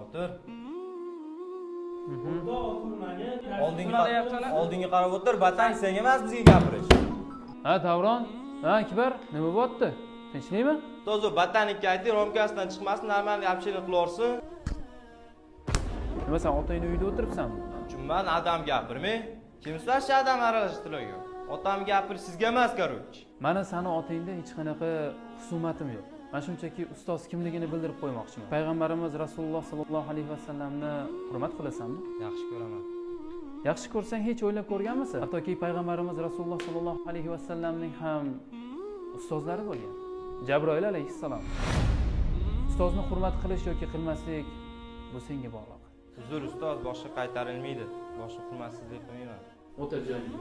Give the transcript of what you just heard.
O'tir. Nima deyapti ona? Oldinga qarab o'tir, batan, senga emas, bizga gapirish. Ha, Davron, ha, Akbar, nima bo'lyapti? Tinchlikmi? Toza botanikka ayting, romkasidan chiqmasin, normal общение qilaversin. Nima, sen otangni uyida o'tiribsanmi? Tushunman, adam gapirmang. Kimsizlar shu adam aralashtirgan? Otam gapir sizga emas, короче. Mani sani otangda hech qanaqa husumatim yo'q. Man shunchaki ustoz kimligini bildirib qo'ymoqchiman. Payg'ambarimiz Rasululloh sollallohu alayhi vasallamni hurmat qilasanmi? Yaxshi ko'raman. Yaxshi ko'rsang, hech o'ylab ko'rganmisan? Hattoki payg'ambarimiz Rasululloh sollallohu alayhi vasallamning ham ustozlari bo'lgan. Jabroil alayhissalom. Ustozni hurmat qilish yoki qilmaslik bu senga bog'liq. Uzr, ustoz, boshqa qaytarilmaydi. Boshqa hurmatsizlik qilmayman. O'tir joyingga.